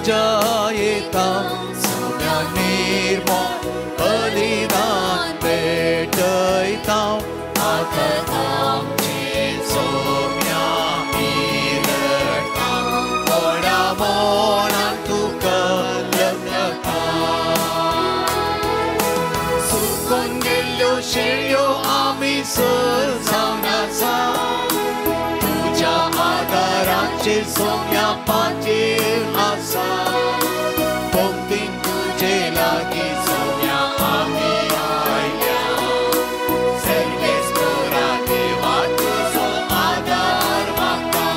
तुज्या येता सोम्या निर्मळ बलिदान भेटयता आतां आमचेर सोम्या मिरता मोडा मोडान तुका लग्नता सुकून गेल्ल्यो शेळयो आमी सर जावन आसा तुज्या आदाराचेर सोम्या पाचेर आसा भक्तीन तुजे लागीं सोम्या आमी आयल्या सर्वेस्पोरा देवा तुजो आदार मागता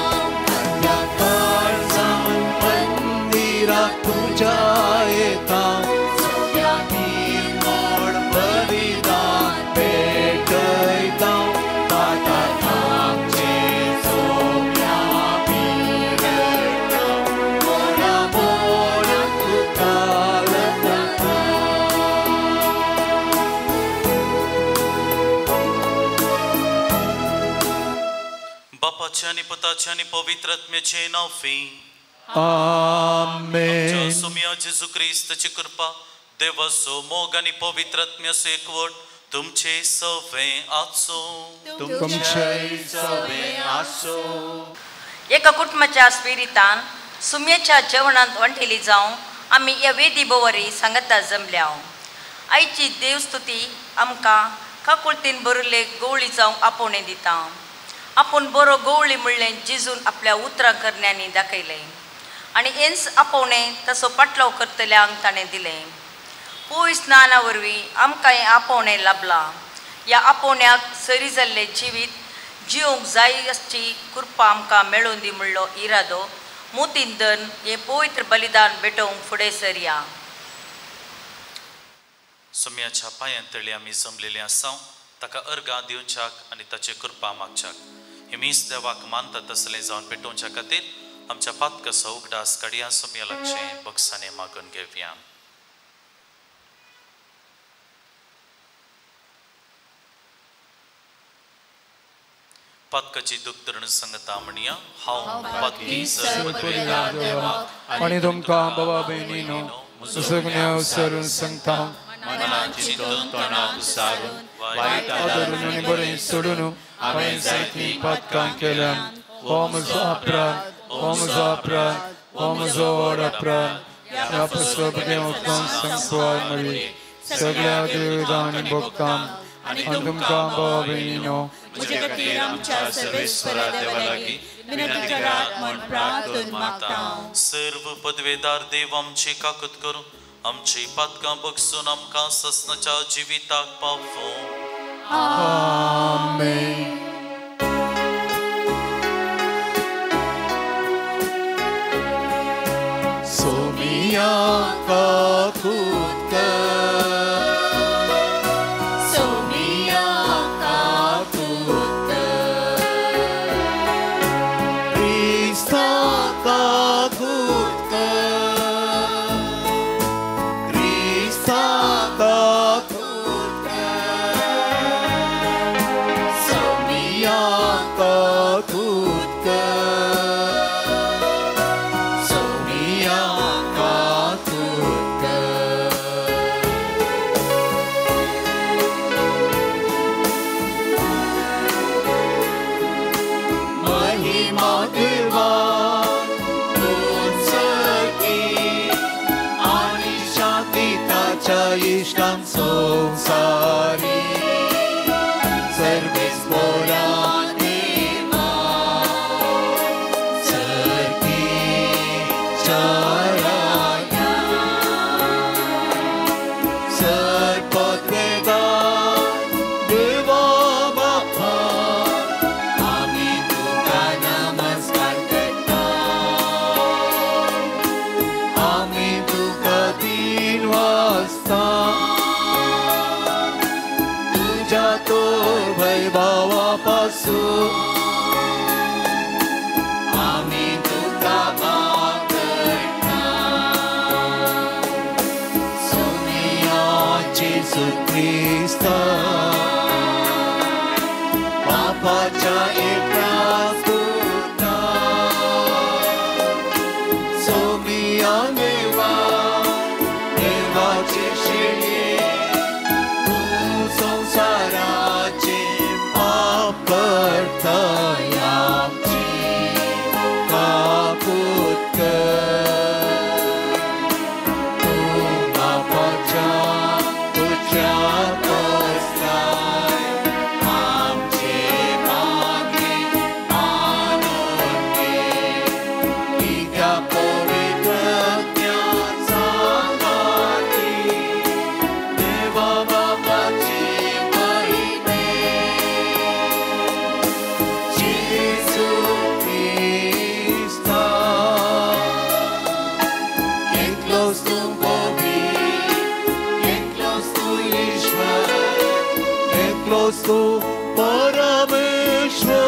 त्या काळजान मंदिरा तुज्या येता सोम्या निर्मळ बलिदान भेटयता आतां आमचेर सोम्या मिरता मोडा मोडान तुका लग्नता. बापाचे आनी पुताचे आनी पवित्र आत्म्याचे नांव. आमेन. आमच्या सोम्या जेजू क्रिस्ताची कृपा, देवाचो मोग आनी पवित्र आत्म्याचो एकवट तुमचे सवे आसूं. तुमचे सवे आसूं. एका कुटुंबाच्या स्पिरितान सुम्येच्या जेवणांत वांटेली जावं आमी ह्या वेदी बोवरी सांगता जमल्या. आयची देवस्तुती आमकां काकुळतीन बरयल्ले गवळी जावंक आपोवणें दिता. आपूण बरो गवळी म्हणलें जेजून आपल्या उतरां करण्यांनी दाखयलें आनी हेंच आपोवणें तसो पाटलाव करतल्यांक ताणें दिलें. पवित्र स्नाना वरवीं आमकां हें आपोवणें लाबलां. ह्या आपोवण्याक सरी जाल्लें जिवीत जिवंक जाय आसची कृपा आमकां मेळून दी म्हणलो इरादो मोतीन धन हें पवित्र बलिदान भेटोवंक फुडें सरया. सोम्याच्या पांयांत तळी आमी जमलेले आसा ताका अर्गां दिवच्याक आनी ताची कृपा मागच्याक. हे मीस देवाक मानता तसलें जावन पेटोवच्या खातीर आमच्या पातकाचो उगडास काडया. सोम्या लागचें बक्षांनी मागून घेवया. पातकाची दुख धरून सांगता म्हणया, हांव पातकी सर्वपरिया देवाक आनी तुमकां बाबा भयणीनो सगळ्या सरून सांगता मनान चिंतून तोंडाक सारून वायट आदरून आनी बरें सोडून हांवें जायतीं पातकां केल्यां. हो म्हजो अपराध, हो म्हजो अपराध, हो म्हजो व्हड अपराध. ह्या पासत देवतांक सांगपाक मरी सगळ्या देवतां आनी भक्तांक आनी तुमकां बाबा भयणीनो म्हजे खातीर आमच्या सर्वेस्परा देवा लागीं विनंती करात म्हूण प्रार्थना मागता. सर्व पदवेदार देव आमची काकूत करूं, आमची पातकां बगसून आमकां ससनाच्या जिविताक पावोवं. आमेन. सोमिया काकूत कर, सोमिया काकूत कर, क्रिस्ता काकूत कर, क्रिस्ता काकूत कर, सोमिया काकूत कर, सोमिया काकूत कर. महिमा देवा तुझकी आणि शांती ताच्या इश्टां संसारी सर्वेस्पोरा देवा सरकी चाराया सर्पद्वेदा देवा बापा आमी तुका नमस्कार करता, आमी तुका दिन वाजता तुज्या तो वैभवा पासून आमी तुका बागडटा. सोमिया जेजू क्रिस्ता बापाच्या एकल्या पुता, सोमिया शेळये तूं संवसाराचें पाप करताय आमची काकूत कर. तूं बापाच्या उजव्या बसलाय आमचे मागणें मानून घे. कित्याक पवित्र सांगाती देवा बापाची महिमे जेजू क्रिस्ता एकलोच तूं पवित्र, एकलोच तूं ईश्वर, एकलोच तूं परमेश्वर.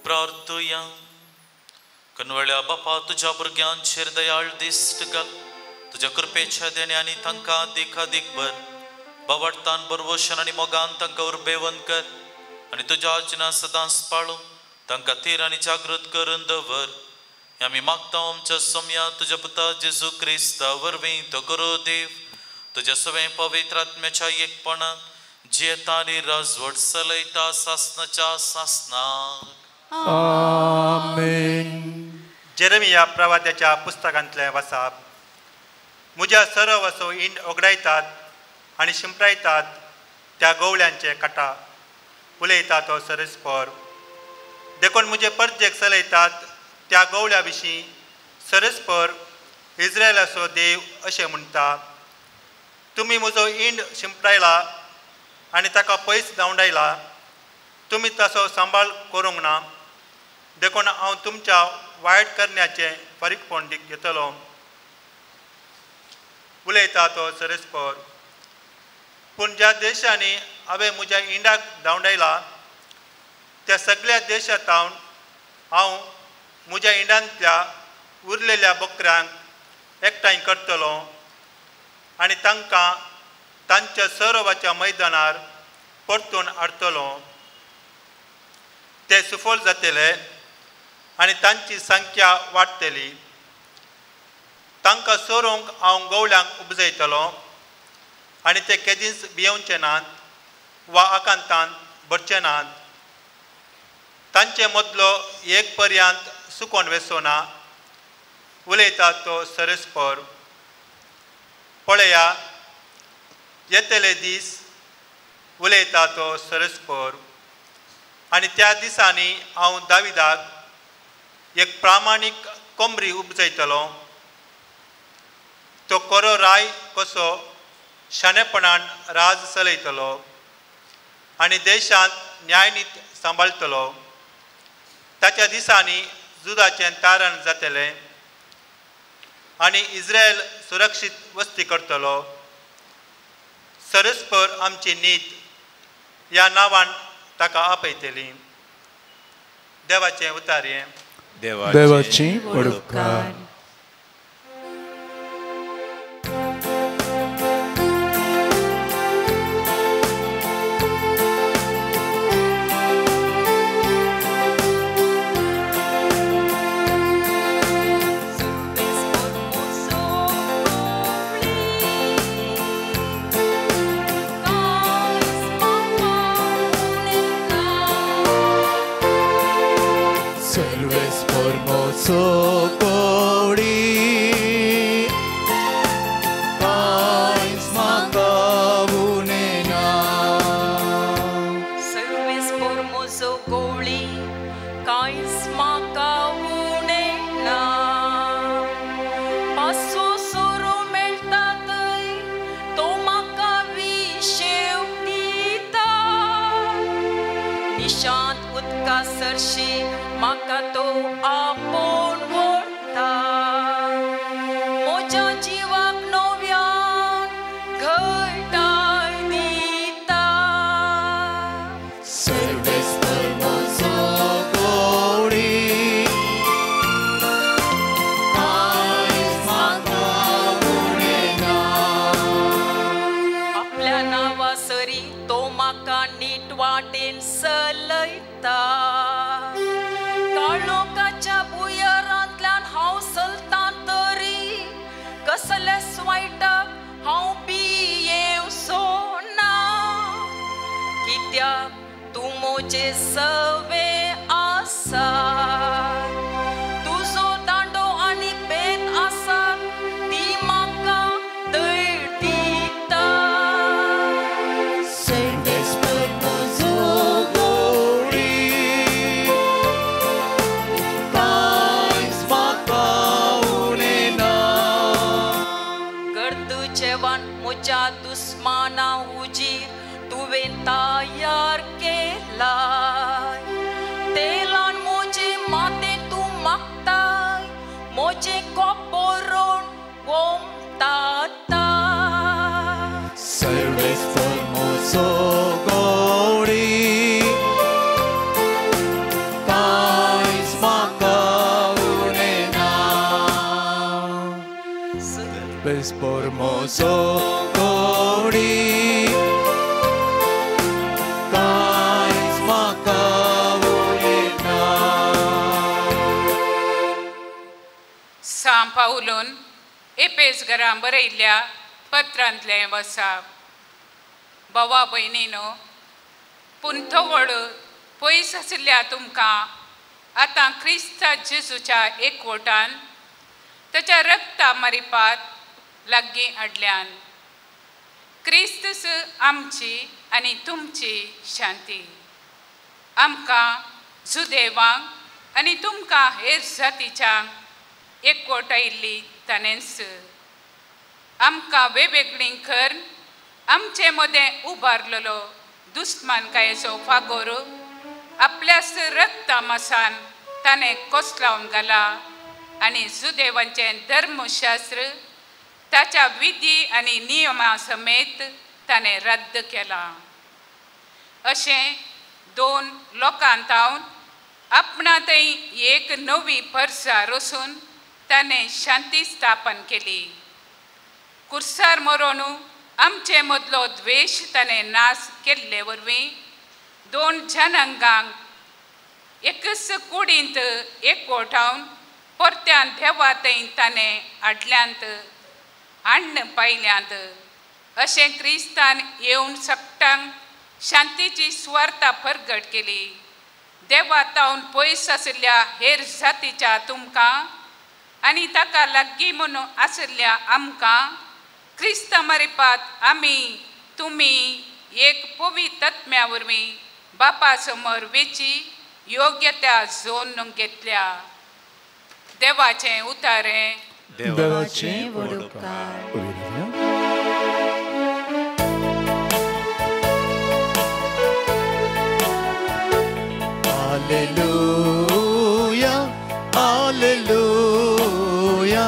प्रार्थुया. कनवळ्या बापा तुझ्या भुरग्यांचेर दयाळ दिश्ट घाल. तुज्या कृपेच्या देण्यांनी तांकां दिकादीक भर. बावडतान बरवशन आनी मोगान तांकां उर्बेवंत कर आनी तुज्या आज्ञा सदांच पाळूं तांकां थीर आनी जागृत करून दवर. हें आमी मागता आमच्या सोम्या तुज्या पुता जेजू क्रिस्ता वरवीं. तो गुरू देव तुज्या सगळें पवित्र आत्म्याच्या एकपणान जियेता आनी राजवट चलयता सासनाच्या सासनाक. आमेन. जेरेमिया प्रवाद्याच्या पुस्तकांतलें वाचप. म्हज्या सरवसो इंड ओगडायतात आनी शिंपडायतात त्या गवळ्यांचे काटा उलयता तो सरस्पर. देखून म्हजे परजेक चलयतात त्या गवळ्या विशीं सरस्पर इस्रायलाचो देव अशें म्हणटा, तुमी म्हजो इंड शिंपडायला आनी ताका पयस धांवडायला. तुमी ताचो सांबाळ करूंक ना. देखून हांव तुमच्या वायट करण्याचें फारीकपण घेतलो. उलयता तो सरस्पर. पूण ज्या देशांनी हांवें म्हज्या इंडाक धांवडायला त्या सगळ्या देशांत हांव म्हज्या इंडांतल्या उरलेल्या बकऱ्यांक एकठांय करतलो आनी तांकां तांच्या सरोवाच्या मैदानार परतून हाडटलो. ते सुफल जातले आनी तांची संख्या वाडटली. तांकां सोरोवंक हांव गवळ्यांक उपजयतलो आनी ते केदींच भियेवचे नात वा आकांतान भरचे नात. तांचे मदलो एक पर्यंत सुकोन वेसो ना. उलयता तो सरस्पर. पळया येतले दीस, उलयता तो सरस्पर, आनी त्या दिसांनी हांव दाविदाक एक प्रामाणीक कोमरी उपजयतलो. तो कोरो राय कसो शाणेपणान राज चलयतलो आनी देशांत न्यायनीत सांबाळटलो. ताच्या दिसांनी जुदाचें तारण जातलें आनी इस्रायल सुरक्षीत वस्ती करतलो. सरस्पर आमची नीत ह्या नांवान ताका आपयतली. देवाचें उतारयें. देवाची वडुपकार. Serves por mozo cori Kais makabunena. Serves por mozo cori Kais makabunena. Paso soro meltatay to makavishev dita. Nishant utka sarshi म्हाका तो आपोवन व्हरता. म्हज्या जिवाक नव्यान घटाय दिता. Serves por mozo cori Kais makabunena. आपल्या नांवा सरी तो म्हाका नीट वाटेन चलयता. मोजे सवे आसा. तुजो दांडो आनी बेत आसा ती म्हाका दळ दिता. सर्वेस्पर म्हजो गोडी कांयच म्हाका उणें ना. गर्द जेवण म्हज्या दुस्माना हुजीर तुवें तयार केलाय. तेलान म्हजें माथें तूं मागताय, म्हजें कोप भरून ओमताता. सर्वेस्पर म्हजो गोडी कांयच म्हाका उणें ना. सर्वेस्पर म्हजो गोडी कांयच म्हाका उणें ना. सां पावलून एपेस घरां बरयल्ल्या पत्रांतलें वसाप. भावा भयणीनो, पूण थवळ पयस आशिल्ल्या तुमकां आतां क्रिस्ता जेजूच्या एकवटान ताच्या रक्ता मारिपात लागीं हाडल्यान. क्रिस्तस आमची आनी तुमची शांती. आमकां जुदेवांक आनी तुमकां हेर जातीच्यांक एकवटायिल्ली ताणेंच. आमकां वेगवेगळीं करून आमचे मदें उबारलेलो दुस्मानकायेचो फागोर आपल्याच रक्ता मासान ताणें कोसलावन घाला आनी जुदेवांचें धर्मशास्त्र ताच्या विधी आनी नियमा समेत ताणें रद्द केलां. अशें दोन लोकांतावन आपणा थंय एक नवी परसा रसून ताणें शांती स्थापन केली. कुर्सार मरोन आमचे मदलो द्वेश ताणें नाश केल्ले वरवीं दोन जनांगांक एकच कुडींत एकवटावन परत्यान देवा थंय ताणें हाडल्यांत हाण्ण पायल्यांत. अशें क्रिस्तान येवन सगटांक शांतीची सुवार्ता परगट केली. देवा तावन पयस आशिल्ल्या हेर जातीच्या तुमकां आनी ताका लागीं म्हणून आशिल्ल्या आमकां क्रिस्ता मारिपात आमी तुमी एक पवित्र आत्म्या वरवीं बापा समोर वेची योग्य त्या जोन घेतल्या. देवाचें उतारें. देवाचें व्हड उपकार. Alleluia, Alleluia,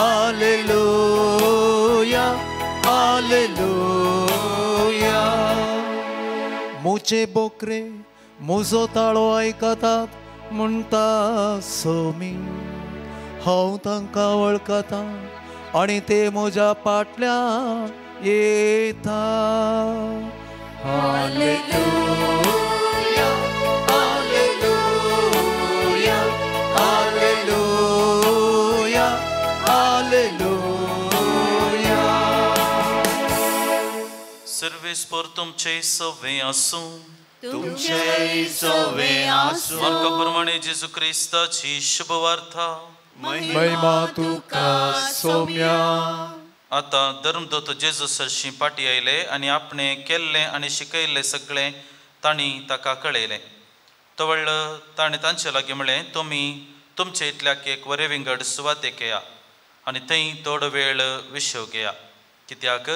Alleluia, Alleluia. मुझे बोकरे मुजो ताळो आयकतात म्हणटा सोमी, हांव तांकां वळखता आनी ते म्हज्या फाटल्यान येता. Alleluia, Alleluia, Alleluia, Alleluia. सर्वेस्पर तुमचे सवे आसूं. तुमचे सवे आसूं. मार्का प्रमाणे जेजू क्रिस्ताची शुभवार्ता. महिमा तुका सोम्या. आतां धर्मदूत जेजू सरशीं पाटी आयले आनी आपणें केल्लें आनी शिकयल्लें सगळें तांणी ताका कळयलें. तवळ ताणें तांचे लागीं म्हणलें, तुमी तुमचे इतल्याक एक वरे विंगड सुवातेक येया आनी थंय थोडो वेळ विशेव घेया. कित्याक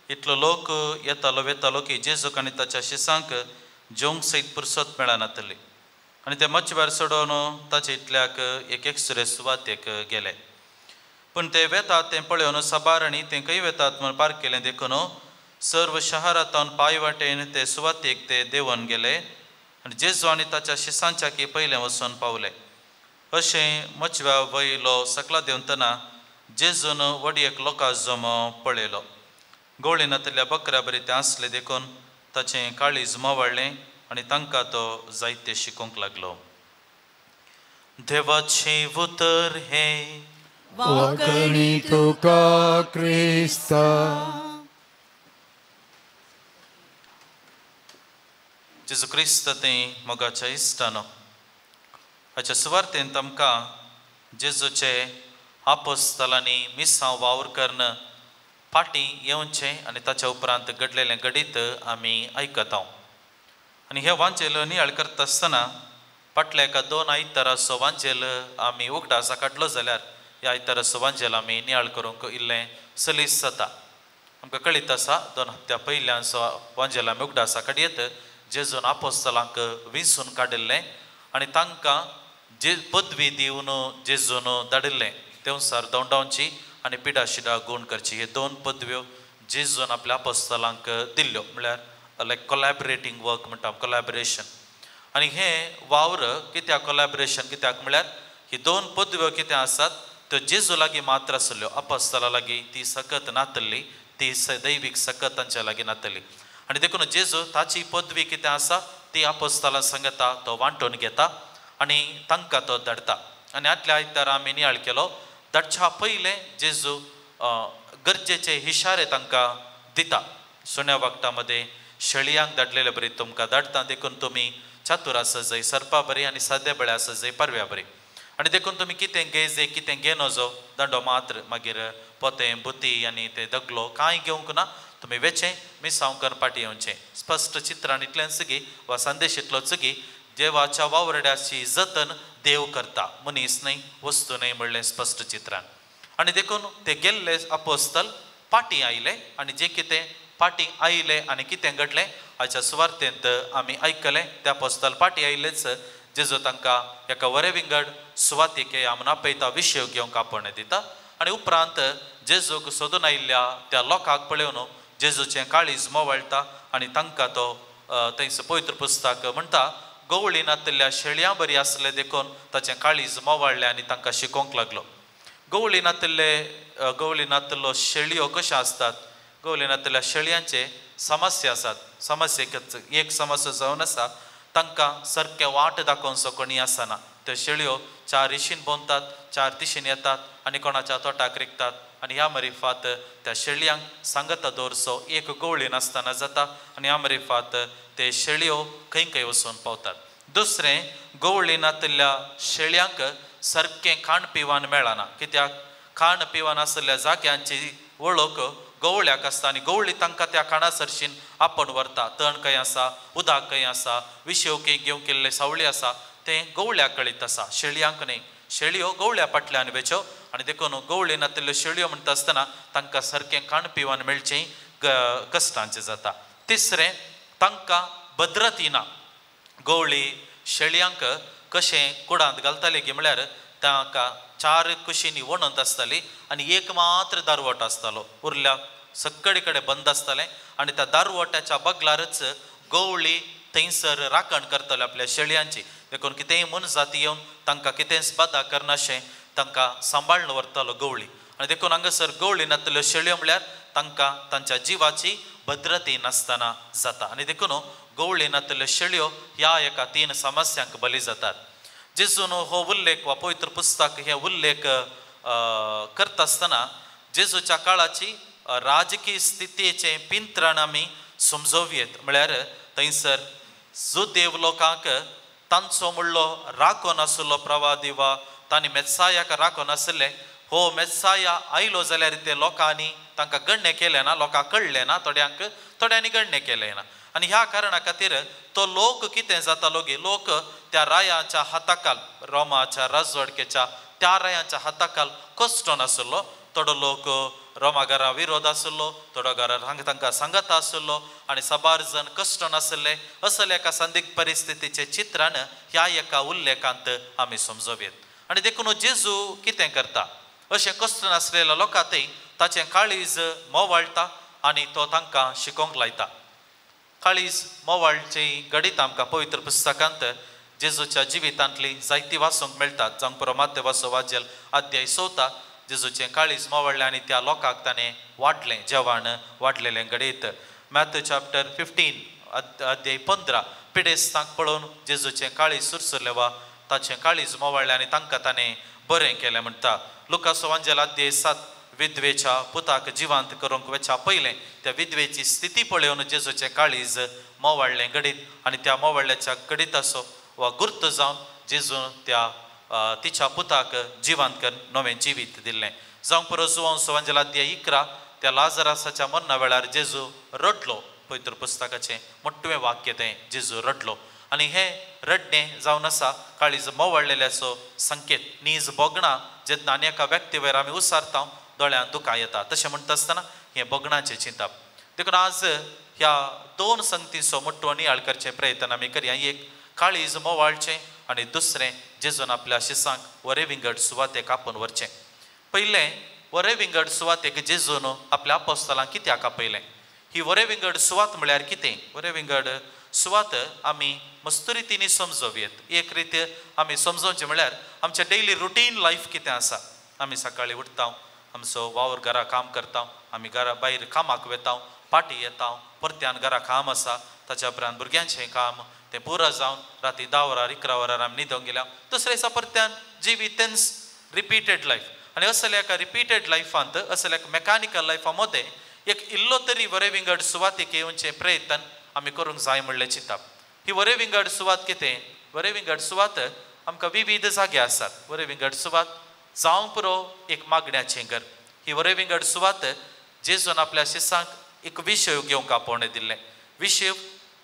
इतलो लोक येतालो वेतालो की जेजूक आनी ताच्या शिसांक जेवंक सयत पुरसत मेळनातली. आनी ते मच्छभायर सोडोवन ताचे इतल्याक एक एक्सरे सुवातेक गेले. पूण ते वेतात तें पळोवन साबार आनी तें खंय वेतात म्हूण पार्क केलें देखून सर्व शहरांत पांय वाटेन ते सुवातेक ते देंवन गेले आनी जेजू आनी ताच्या शिसांच्या की पयलें वचून पावले. अशें मचव्या वयलो सकला देंवतना जेजून वडयेक लोकां जमो पळयलो. गोळी नातिल्ल्या बकऱ्या बरी तें आसलें देखून ताचें काळीज मोवाळ्ळें आनी तांकां तो जायते शिकोवंक लागलो. देवाचें उतर हें. वाकणी तुका क्रिस्ता. जेजू क्रिस्त ते मोगाच्या इश्टानो, हाच्या सुवार्तेंत आमकां जेजूचे आपोस्तलांनी मिसांव वावर करून फाटीं येवचें आनी ताच्या उपरांत घडलेलें घडीत आमी आयकता. आनी हें वांजेल नियाळ करता आसतना फाटल्या एका दोन आयताराचो वांजेल आमी उगडासा काडलो जाल्यार ह्या आयताराचो वांजेल आमी नियाळ करूंक इल्लें सलीस जाता. आमकां कळीत आसा 2 हप्त्या पयल्याचो वांजेल आमी उगडासा काडयेत जेजून आपोस्तलांक विंचून काडिल्लें आनी तांकां जे पदवी दिवन जेजून धाडिल्लें तेवसार दवंडावची आनी पिडा शिडा गूण करची. हे 2 पदव्यो जेजून आपल्या आपोस्तलांक दिल्ल्यो, म्हळ्यार लायक कोलॅबरेटींग वर्क म्हणटा, कोलॅबरेशन. आनी हें वावर कित्याक कोलॅबरेशन कित्याक म्हळ्यार ही 2 पदव्यो कितें आसात त्यो जेजू लागीं मात्र आसल्यो, आपोस्तला लागीं ती सकत नातल्ली, ती दैवीक सकत तांच्या लागीं नातल्ली. आनी देखून जेजू ताची पदवी कितें आसा ती आपोस्तला सांगता, तो वांटून घेता आनी तांकां तो धाडटा. आनी आदल्या आयतारा आमी नियाळ केलो, धाडच्या पयलें जेजू गरजेचे इशारे तांकां दिता. सुण्या वागटा मदें शेळयांक धाडलेले बरी तुमकां धाडटा, देखून तुमी चातूर आसा जाय सर्पा बरी आनी सादे बळे आसा जाय परव्या बरी. आनी देखून तुमी कितें घे जाय कितें घे नजो, दांडो मात्र मागीर पोतें बुती आनी ते दगलो कांय घेवंक ना, तुमी वेचें मिसांव करून फाटीं येवचें. स्पश्ट चित्रान इतलेंच गी वा संदेश इतलोच गी देवाच्या वावरड्याची जतन देव करता, मनीस न्हय वस्तू न्हय म्हणलें स्पश्ट चित्रान. आनी देखून ते गेल्ले आपोस्तल फाटीं आयले आनी जे कितें फाटीं आयले आनी कितें घडलें हाच्या सुवार्तेंत आमी आयकलें. ते आपोस्तल फाटीं आयलेच जेजू तांकां एका वरे विंगड सुवातेक येया म्हूण आपयता, विशय घेवंक आपोवणें दिता. आनी उपरांत जेजूक सोदून आयिल्ल्या त्या लोकांक पळोवन जेजूचें काळीज मोवाळटा आनी तांकां तो थंयसर पवित्र पुस्तक म्हणटा गवळी नातिल्ल्या शेळयां बरी आसले देखून ताचें काळीज मोवाळ्ळें आनी तांकां शिकोवंक लागलो. गवळी गवळी नातिल्लो शेळयो कश्यो आसतात, गवळी नातिल्ल्या शेळयांचे समस्या आसात. समस्या एक समस्या जावन आसा, तांकां सारकें वाट दाखोवचो कोणी आसना. त्यो शेळयो 4 दिशीन भोंवतात, 4 दिशीन येतात आनी कोणाच्या तोटाक रिगतात. आनी ह्या मरिफात त्या शेळयांक सांगता दवरचो एक गवळी नासतना जाता आनी ह्या मरिफात ते शेळयो खंय खंय वचून पावतात. दुसरें, गवळी नातिल्ल्या शेळयांक सारकें खाण पिवान मेळना, कित्याक खाण पिवान आशिल्ल्या जाग्यांची वळख गवळ्याक आसता आनी गवळी तांकां त्या खाणा सरशीन आपोवन व्हरता. तण खंय आसा, उदक खंय आसा, विशेव खंय घेवंक केल्ले सावळी आसा तें गवळ्याक कळीत आसा, शेळयांक न्हय. शेळयो गवळ्या फाटल्यान वेच्यो आनी देखून गवळी नातिल्ल्यो शेळयो म्हणटा आसतना तांकां सारकें खाण पिवान मेळचें कश्टांचें जाता. तिसरें, तांकां भद्रती ना. गवळी शेळयांक कशें कुडांत घालताले की म्हळ्यार तांकां 4 कुशींनी वणत आसताली आनी एक मात्र दारवट आसतालो, उरल्या सगळे कडेन बंद आसतालें आनी त्या दारवट्याच्या बगलारच गवळी थंयसर राखण करताले आपल्या शेळयांची. देखून कितेंय मनजाती येवन तांकां कितेंच बादा करनाशें तांकां सांबाळून व्हरतालो गवळी. आनी देखून हांगासर गवळी नातिल्ल्यो शेळयो म्हळ्यार तांकां तांच्या जिवाची भद्रती नासतना जाता. आनी देखून गवळी नातिल्ल्यो शेळयो ह्या एका 3 समस्यांक बली जातात. जेजून हो उल्लेख वा पवित्र पुस्तक हे उल्लेख करता आसतना जेजूच्या काळाची राजकीय स्थितीचें पिंत्रण आमी समजोवयेत. म्हळ्यार थंयसर जुदेव लोकांक तांचो म्हणलो राखून आशिल्लो प्रवादी वा तांणी मेत्सायाक राखून आशिल्ले, हो मेत्साया आयलो जाल्यार ते लोकांनी तांकां गण्य केलें ना, लोकांक कळ्ळें ना, थोड्यांक थोड्यांनी गण्य केलें ना. आनी ह्या कारणा खातीर तो लोक कितें जातालो गे, लोक त्या रायांच्या हाताखाल, रोमाच्या राजवडकेच्या त्या रायांच्या हाताखाल कश्टोन आशिल्लो. थोडो लोक रोमा घरा विरोध आशिल्लो, थोडो घरा तांकां सांगत आशिल्लो आनी साबार जण कश्टोन आशिल्ले. असल्या एका संदिग्ध परिस्थितीचें चित्रण ह्या एका उल्लेखांत आमी समजोवयेत. आनी देखून जेजू कितें करता, अशें कश्ट नासलेल्या लोकांतय ताचें काळीज मोवाळटा आनी तो तांकां शिकोवंक लायता. काळीज मोवाळची घडीत आमकां पवित्र पुस्तकांत जेजूच्या जिवितांतली जायती वाचूंक मेळटात. जावं पुरो मातेवाचो वाजेल अध्याय 14 जेजूचें काळीज मोवाळ्ळें आनी त्या लोकांक ताणें वाडलें, जेवण वाडलेलें घडीत. मॅथ्यू चॅप्टर 15 अध्याय 15 पिडेस्तांक पळोवन जेजूचें काळीज सुरसुरलें वा ताचें काळीज मोवाळ्ळें आनी तांकां ताणें बरें केलें म्हणटा. लुकास वांजेल अध्याय 7 विधवेच्या पुताक जिवांत करूंक वच्या पयलें त्या विधवेची स्थिती पळोवन जेजूचें काळीज मोवाळ्ळें घडीत आनी त्या मोवाळ्याच्या घडिताचो वा गुर्त जावन जेजून त्या तिच्या पुताक जिवांत करून नवें जिवीत दिल्लें. जावंक पुरो जुवांव सुवांजला 11 त्या लाजरासाच्या मरणा वेळार जेजू रडलो. पवित्र पुस्तकाचें मोटवें वाक्य तें, जेजू रडलो. आनी हें रडणें जावन आसा काळीज मोवाळ्ळेल्याचो संकेत. नीज भोगणां जेन्ना आनी एका व्यक्ती वयर आमी उसारता दोळ्यांत दुकां येता. तशें म्हणटा आसतना हें भोगणाचें चिंतप. देखून आज ह्या दोन संगतींचो मोटवो नियाळ करचें प्रयत्न आमी करया. एक काळीज मोवाळचें आनी दुसरें जेजून आपल्या शिसांक वरे विंगड सुवातेक आपोवन व्हरचें. पयलें वरे विंगड सुवातेक जेजून आपल्या आपोस्तलांक कित्याक आपयलें? ही वरे विंगड सुवात म्हळ्यार कितें? वरे विंगड सुवात आमी मस्त रितींनी समजोवयेत. एक रीत आमी समजोवचें म्हळ्यार आमचें डेली रुटीन लायफ कितें आसा. आमी सकाळीं उठता, आमचो वावर घरा काम करता, आमी घरा भायर कामाक वेता, पाटी येता, परत्यान घरा काम आसा, ताच्या उपरांत भुरग्यांचें काम तें पुरो जावन राती 10 वरार 11 वरार आमी न्हिदोंक गेल्या. दुसऱ्या दिसा परत्यान जिवीत तेंच रिपीटेड लायफ. आनी असल्या एका रिपीटेड लायफांत, असल्या एका मेकानिकल लायफा मदें एक इल्लो तरी वरे विंगड सुवातेक येवचें प्रयत्न आमी करूंक जाय म्हणलें चिंतप. ही वरे विंगड सुवात कितें? वरे विंगड सुवात आमकां विविध जागे आसात. वरे विंगड सुवात जावंक पुरो एक मागण्याचें घर. ही वरे विंगड सुवात जेजून आपल्या शिसांक एक विशय घेवंक आपोवणें दिल्लें. विशय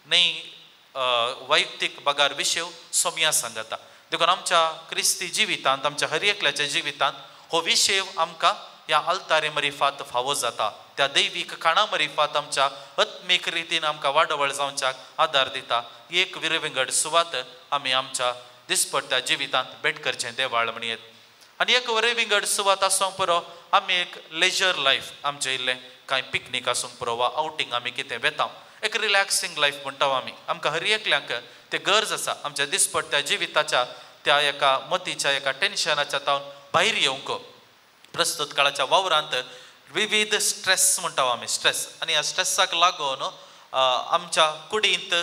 न्ही वैयक्तीक बगार विशय सोम्या सांगता. देखून आमच्या क्रिस्ती जिवितांत, आमच्या हर एकल्याच्या जिवितांत हो विशय आमकां ह्या आल्तारे मरिफात फावो जाता. त्या दैवीक खाणा मरिफात आमच्या आत्मीक रितीन आमकां वाडवळ जावच्याक आदार दिता. एक विरविंगड सुवात आमी आमच्या दिसपट्ट्या जिवितांत भेट करचें देवाळ म्हणयेत. आनी एक वरे विंगड सुवात आसूंक पुरो आमी एक लेजर लायफ आमचें इल्लें कांय पिकनीक आसूंक पुरो वा आवटींग आमी कितें वेता, एक रिलॅक्सींग लायफ म्हणटा आमी. आमकां हर एकल्यांक ते गरज आसा आमच्या दिसपट्ट्या जिविताच्या त्या एका मतीच्या एका टेन्शनाच्या तावन भायर येवंक. प्रस्तुत काळाच्या वावरांत विविध स्ट्रेस म्हणटा आमी, स्ट्रेस. आनी ह्या स्ट्रेसाक लागून आमच्या कुडींत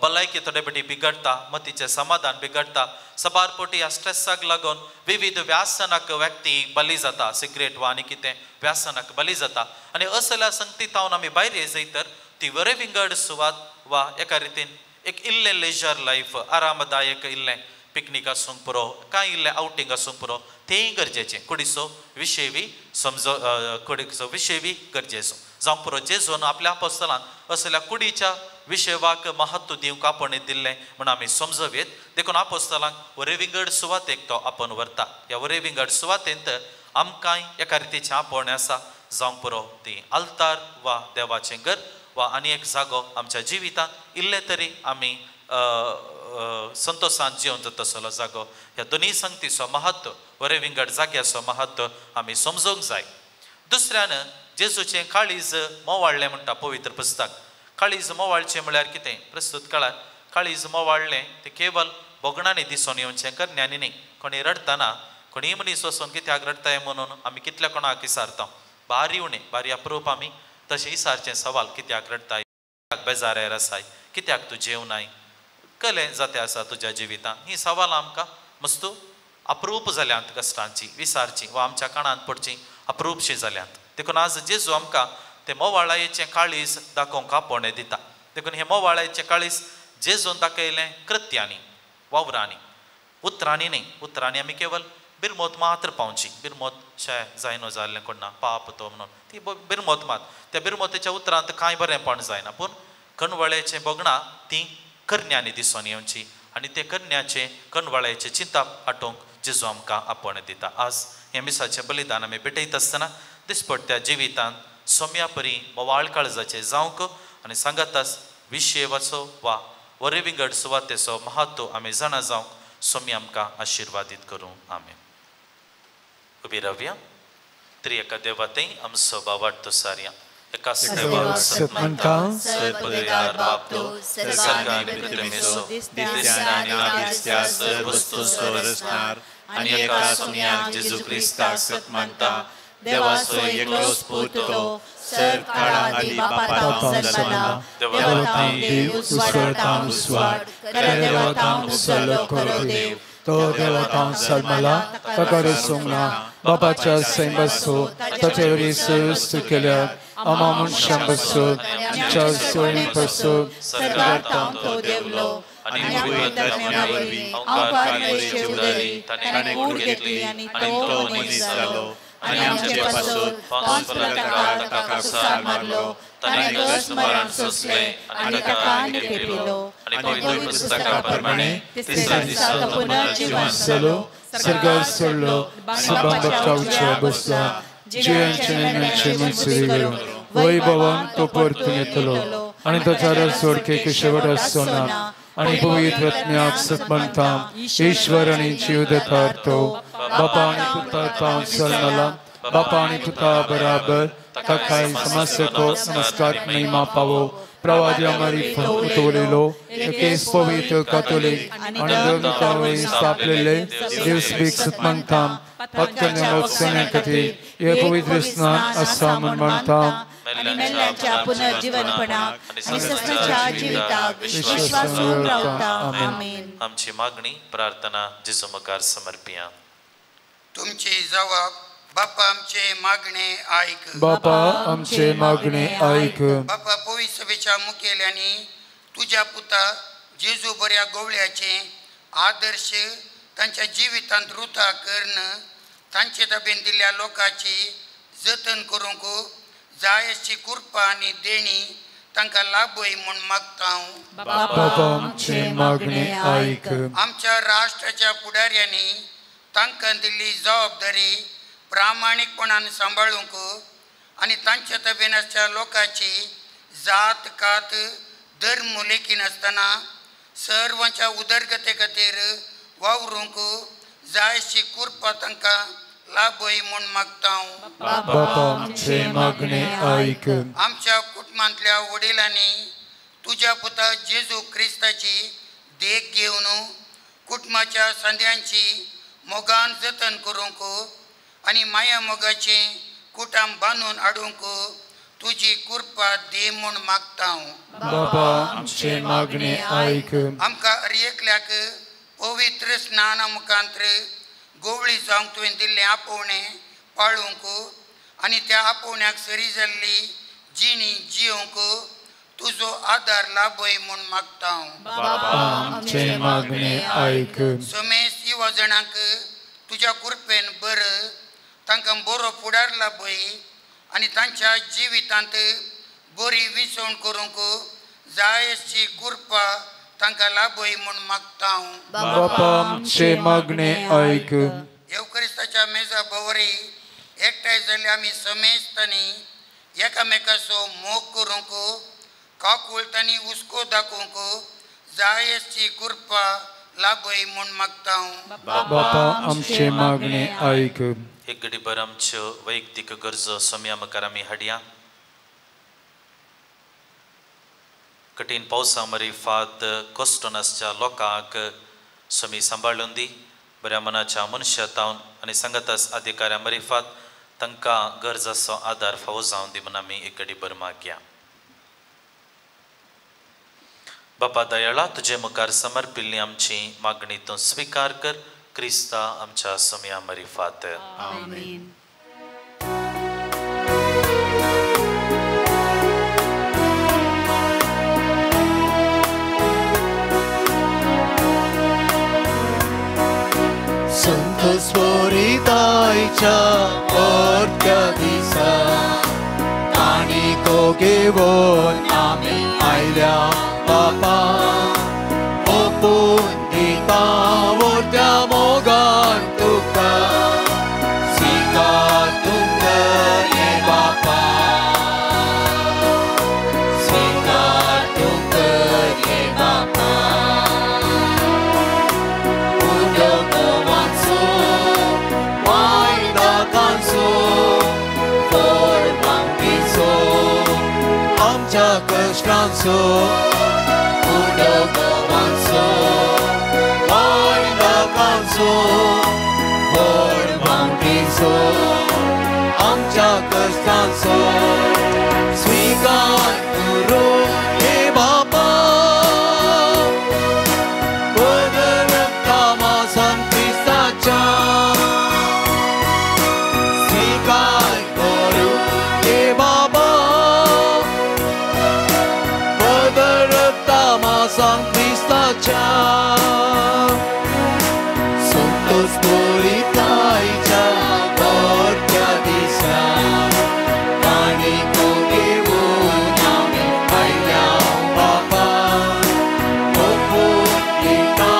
भलायकी थोडे पेटी बिगडटा, मतीचें समाधान बिगडटा. सबार पोटी ह्या स्ट्रेसाक लागून विविध व्यासनाक व्यक्ती बली जाता, सिगरेट वा आनी कितें व्यासनाक बली जाता. आनी असल्या संगती तावन आमी भायर येयत तर ती वरे विंगड सुवात वा एका रितीन एक इल्लें लेजर लायफ, आरामदायक इल्लें पिकनीक आसूंक पुरो, कांय इल्लें आवटींग आसूंक पुरो, तेंय गरजेचें. कुडीचो विशय बी समजो, कुडीचो विशय बी गरजेचो जावंक पुरो. जेजून आपल्या आपोस्तलांक असल्या कुडीच्या विशयवाक महत्व दिवंक आपण दिल्लें म्हूण आमी समजोवयेत. देखून आपोस्तलांक वरे विंगड सुवातेक तो आपोवन व्हरता. ह्या वरे विंगड सुवातेंत आमकांय एका रितीचें आपोवणें आसा. जावंक पुरो ती आल्तार वा देवाचें घर वा आनी एक जागो आमच्या जिवितांत इल्लें तरी आमी संतोशान जिवन तसलो जागो. ह्या दोनूय संगतीचो महत्व, वरे विंगड जाग्याचो महत्व आमी समजूंक जाय. दुसऱ्यान जेजूचें काळीज मोवाळ्ळें म्हणटा पवित्र पुस्तक. काळीज मोवाळचें म्हळ्यार कितें? प्रस्तुत काळार काळीज मोवाळ्ळें तें केवल भोगणांनी दिसून येवचें, करण्यांनी न्ही. कोणी रडटना कोणीय मनीस वचून कित्याक रडटाय म्हणून आमी कितल्या कोणाक विसारता, भारी उणें भारी अप्रूप आमी तशें विसारचें सवाल, कित्याक रडटाय, कित्याक बेजारार आसाय, कित्याक तूं जेवनाय, कलें जाते आसा तुज्या जिवितांत. ही सवाल आमकां मस्तू अप्रूप जाल्यांत, कश्टांची विसारची वा आमच्या कानांत पडची अप्रूपशी जाल्यांत. देखून आज जेजू आमकां ते मोवाळायेचें काळीज दाखोवंक आपोवणें दिता. देखून हें मोवाळायेचें काळीज जेजून दाखयलें कृत्यांनी, वावरांनी, उतरांनी न्ही. उतरांनी आमी केवल बिरमोत मात्र पावची, बिरमोत शे जायनो जाल्लें कोण ना पाप तो म्हणून ती बिरमोत मात, त्या बिरमोतेच्या उतरांत कांय बरेंपण जायना. पूण कणवळ्याचें भोगणां तीं करण्यांनी दिसून येवची आनी ते करण्याचें कणवळ्याचें चिंतप हाटोवंक जेजू आमकां आपोवणें दिता. आज हें मिसाचें बलिदान आमी भेटयत आसतना दिसपट्ट्या जिवितांत सोम्या परी बोवाळ काळजाचें जावंक आनी सांगाताच विशेवाचो वा वरे विंगड सुवातेचो महत्व आमी जाणा जावंक सोमी आमकां आशिर्वादीत करूं. आमेन. उबी रावया. त्रिएका देवातय आमचो बावाटतो सारया एकाच देवाक सत मानता, सर्वदयार बाप तो, सर्गान पृथ्वीचो, दिसत्या आनी ना दिसत्या सर्व वस्तूंचो रचणार आनी एका सुन्याक जेजू क्रिस्ताक सत मानता, देवाचो एकलोच पूत तो, सर्व काळा आदी बापा जल्मला, देवा देव उजवाड उजवाड, खऱ्या देवा तावन उसलो खरो देव, तो देवा तावन जल्मला, ताका रचूंक ना, बापाच्या सैंबासो ताचे वरी सुस्त केल्या आमा मनशां पासून आमच्या सोयीं पासून सर्गांत तो देवलो आनी पवित्र वरवीं अवकार मरेचे उदारी ताणें कूड घेतली आनी तो मनीस जालो आनी आमचे पासून पोंस पिलाताक ताका कुसार मारलो ताणें कश्ट मरण सोंसलें आनी ताका लिपिलो आनी पवित्र पुस्तका प्रमाणे तिसऱ्या दिसा तो पुनर्जिवन जालो सर्गार सोडलो सुबांबाच्या उच्च बसला जियांचे मेळचे मनसुरी करून वैभवान तो परतून येतलो आनी ताच्या सोडकेक शेवट आसचो ना आनी पवित्र आत्म्याक सत्मनता ईश्वर आनी जीव देता तो बापा आनी पुता तांव चलनला बापा आनी पुता बराबर ताकाय समस्यको नमस्कार महिमा पावो प्रवाद्या मारिफत उतवलेलो एकेच पवित्र कातोलीक आनी धर्मतावळी स्थापलेले देवस्बीक सत्मनता पत्कन्या मोत्सण्या खातीर हे पवित्र स्नान आसा म्हूण मानता आनी मेल्ल्यांच्या पुनर्जीवनपणाक आनी सस्नाच्या जिविताक विश्वासून रावता. आमेन. आमची मागणी प्रार्थना जेजू मुखार समर्पिया. तुमची जवाब बापा आमचे मागणे आयक. बापा आमचे मागणे आयक. बापा पवित्र सभेच्या मुखेल्यांनी तुज्या पुता जेजू बऱ्या गोवळ्याचे आदर्श तांच्या जिवितांत रुथा करून तांचे ताबेन दिल्ल्या लोकांची जतन करूंक जाय अशी कृपा आनी देणी तांकां लाभय म्हूण मागता हांव. बापा आमचे मागणे आयक. आमच्या राष्ट्राच्या फुडाऱ्यांनी तांकां दिल्ली जबाबदारी प्रामाणीकपणान सांबाळूंक आनी तांच्या तबेन आसच्या लोकांची जात कात धर्म लेखिनासतना सर्वांच्या उदरगते खातीर वावरूंक जाय अशी कृपा तांकां लाभय म्हूण मागता हांव. बापा आमचे मागणे आयक. आमच्या कुटुंबांतल्या वडिलांनी तुज्या पुता जेजू क्रिस्ताची देख घेवन कुटुंबाच्या सांद्यांची मोगान जतन करूंक आनी माया मोगाचें कुटाम बांदून हाडूंक तुजी कृपा दी म्हूण मागता हांव. बापा आमचे मागणे आयक. आमकां हर एकल्याक पवित्र स्नाना मुखांत्र गोवळी जावंक तुवें दिल्लें आपोवणें पाळूंक आनी त्या आपोवण्याक सरी जाल्ली जिणी जियोंक तुजो आदार लाभय म्हूण मागता हांव. बापा आमचे मागणे आयक. समेस्त युवा जाणांक तुज्या कृपेन बरं तांकां बरो फुडार लाभय आनी तांच्या जिवितांत बरी विसवण करूंक जाय अशी कृपा तांकां लाभय म्हूण मागता हांव. बापा आमचे मागणे आयक. येवक्रिस्ताच्या मेजा भोवरी एकठांय जाल्ले आमी समेस्तांनी एकामेकाचो मोग करूंक काकुळटांनी हुस्को दाखोवंक जाय अशी कृपा लाभय म्हूण मागता हांव. बापा आमचे मागणे आयक. एक घडीभर आमच्यो वैयक्तीक गरजो सोम्या मुखार आमी हाडया. कठीण पावसा मरिफात कश्टून आसच्या लोकांक स्वामी सांबाळून दी बऱ्या मनाच्या मनशा तावन आनी सांगातास अधिकाऱ्या मरिफात तांकां गरज आसो आदार फावो जावन दी म्हूण आमी एक घडीभर मागया. बापा दयाळा तुजे मुखार समर्पिल्ली आमची मागणी तूं स्विकार कर क्रिस्ता आमच्या सोम्या मरिफात. आमेन. संत स्वरितायच्या अर्ध्या दिसा काणिको घेवन आमी आयल्या बापा ओपून दिता वर्त्या मोगान तुका स्विकार तुमकां रे बापा स्विकार तुमकां रे बापा आमच्या कश्टांचो उदकांचो वायदाकांचो व्हड मागणीचो आमच्या कश्टांचो स्विकार करूं हे बापा बदल कामासान क्रिस्ताच्या स्पुरितायच्या मोठ्या दिसा काणिको घेवन आमी आयल्या बापा ओपून दिता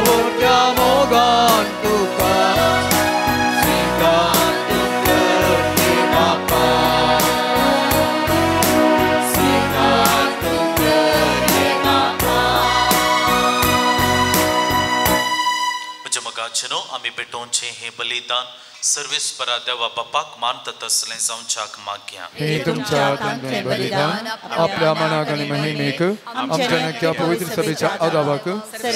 मोठ्या मोगान तुका स्वीकार कर रे बापा स्वीकार कर रे बापा. म्हज्या मोगाचेनो आमी भेटोवचें हें बलिदान सर्वेस्परा देवा बापाक मानता तसलें जावच्याक मागया. हे तुमच्या हातांतलें बलिदान आपल्या मनाक आनी महिमेक आमच्या नक्या पवित्र सभेच्या आदावाक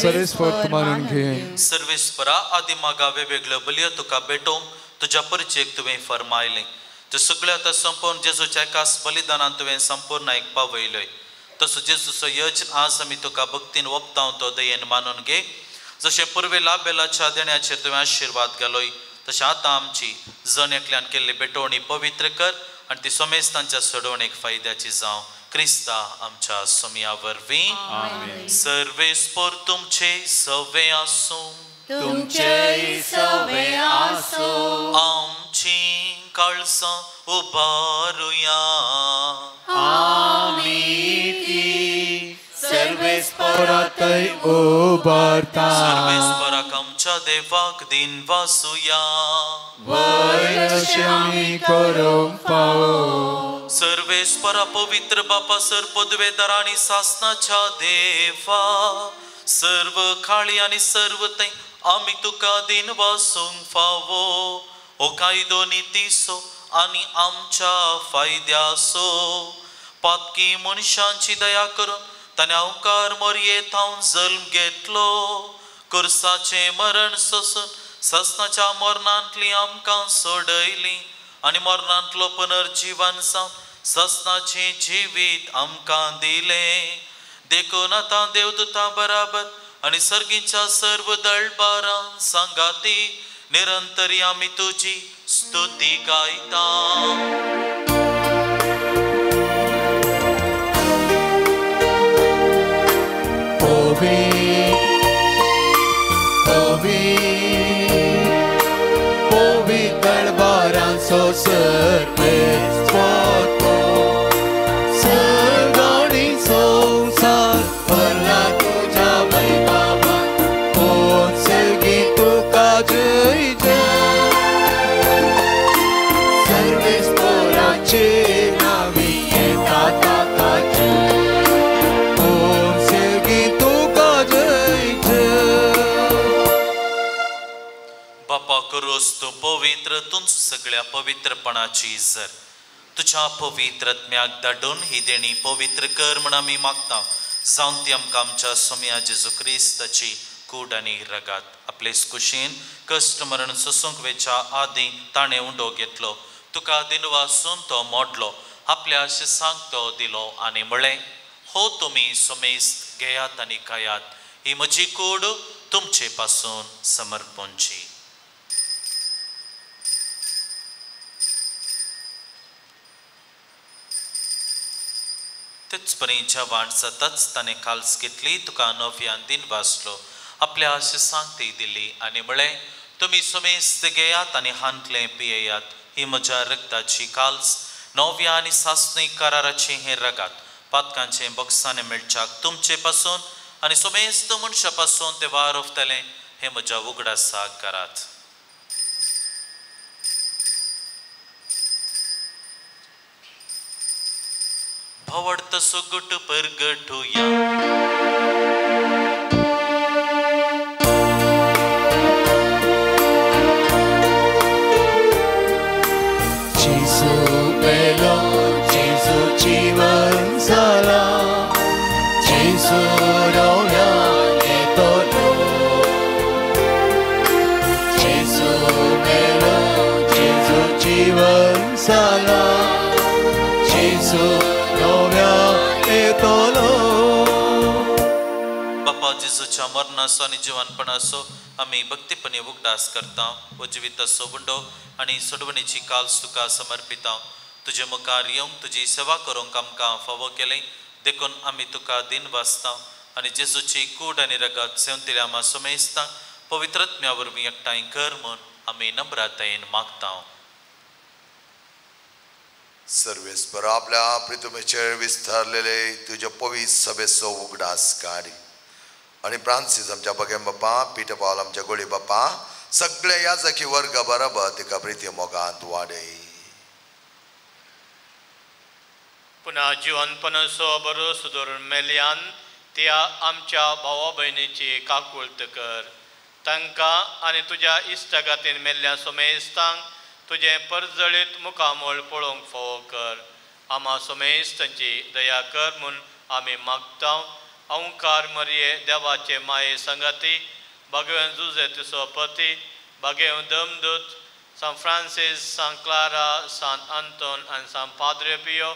सर्वेस्पर मानून घे. सर्वेस्परा आदी मागा वेगवेगळ्यो बलयो तुका भेटोवंक तुज्या परिचयक तुवें फरमायलें. त्यो सगळ्यो आतां संपोवन जेजूच्या एकाच बलिदानान तुवें संपूर्ण एक पावयल्योय. तसो जेजूचो यज्ञ आज आमी तुका भक्तीन ओपतांव तो दयेन मानून घे. जशें पुर्वेला बेलाच्या देण्याचेर तुवें आशिर्वाद घालोय तशें आतां आमची जण एकल्यान केल्ली भेटवणी पवित्र कर आनी ती सोमेस्तांच्या सोडवणेक फायद्याची जावं क्रिस्ता आमच्या सोमया वरवीं. सर्वेस्पर तुमचे सवे आसूं. तुमचे सवे आसूं. आमची काळजां उबारुया. आमी ती सर्वेस्परातय उबारता. सर्वेस्पराक आमच्या देवाक दिन वासुया. वयर अशें आमी करूंक फावो. सर्वेस्परा पवित्र बापा सर पदवेदार आनी सासनाच्या देवा सर्व खाळी आनी सर्व थंय आमी तुका दिन वासूंक फावो. हो कायदो नितीचो आनी आमच्या फायद्याचो. पातकी मनशांची दया करून ताणें अवकार मोरये थावन जल्म घेतलो. कुर्साचें मरण सोसून ससनाच्या मरणांतली आमकां सोडयली आनी मरणांतलो पुनर्जीवन जावन ससनाचें जिवीत आमकां दिलें. देखून आतां देवदूतां बराबर आनी सर्गींच्या सर्व दळबारां सांगाती निरंतरी आमी तुजी स्तुती गायता. पवित्र सर्वेस्पर सर्ग आनी संवसार भरला तुज्या वैभवान. कोण सर्गी तुका जय जय. सर्वेस्पराचे नांवी येता ताका जय. कोण सर्गी तुका जय जय. बापा करोस तूं पवित्र तूंच सगळ्या पवित्रपणाची जर तुज्या पवित्रत्म्याक धाडून ही देणी पवित्र कर म्हण आमी मागता. जावन ती आमकां आमच्या सोम्या जेजू क्रिस्ताची कूड आनी रगात. आपले कुशीन कश्ट मरण सोसूंक वेच्या आदीं ताणें उंडो घेतलो. तुका दिनवासून तो मोडलो. आपल्या शिसांक तो दिलो आनी म्हळें, हो तुमी सोमेस्त घेयात आनी खायात. ही म्हजी कूड तुमचे पासून समर्पणची. तेच परी जेवण जाताच ताणें काल्स घेतली. तुका नव्यान दिन वाचलो. आपल्या शिसांक ती दिली आनी म्हळें, तुमी सुमेस्त घेयात आनी हांतलें पियेयात. ही म्हज्या रक्ताची काल्स नव्या आनी सासणी कराराचें हें रगात. पातकांचें बोक्सांनी मेळच्याक तुमचे पासून आनी सुमेस्त मनशा पासून तें वारवतलें हें म्हज्या उगडासाक करात. भावार्थ सुगट परगटुया. जेजू मेलो, जेजू जीवन जाला, जेजू नव्यान येतलो. जेजू मेलो, जेजू जीवन जाला, जेजू नव्यान येतलो. बापा जेजूच्या मरणाचो आनी जिवनपणाचो आमी भक्तीपणी उगडास करता. हो जिविताचो उंडो आनी सोडवणीची काल्स तुका समर्पिता. तुजे मुखार येवंक तुजी सेवा करूंक आमकां फावो केलें देखून आमी तुका दिन वाचता आनी जेजूची कूड आनी रगत सेवंतिल्या आमा सोमेस्ता पवित्रत्म्या वरवीं एकठांय कर म्हूण आमी नम्रतायेन मागता. सर्वेस्पर आपल्या प्रितमेचेर विस्तारलेले तुज्या पवित्र सभेचो उगडास काड आनी फ्रांसीस आमच्या बगेम बापा, पीटर पावल आमच्या गोळी बापा, सगळे याजकी वर्ग बरोबर तिका प्रिती मोगांत वाडय. पुन्हा जिवनपणाचो बरो सुदरून मेल्यान त्या आमच्या भावा भयणीची काकुळट कर. तांकां आनी तुज्या इश्टागातीन मेल्ल्या सोमेस्तांक तुजें परजळीत मुखामळ पळोवंक फावो कर. आमा सोमेस्तांची दया कर म्हूण आमी मागता. अंकार मरये देवाचे माये संगाती बागेवन जुजे तुसो पती बागेवन दमदूत San Francis, San Clara, San Anton आनी सान पाद्रे पियो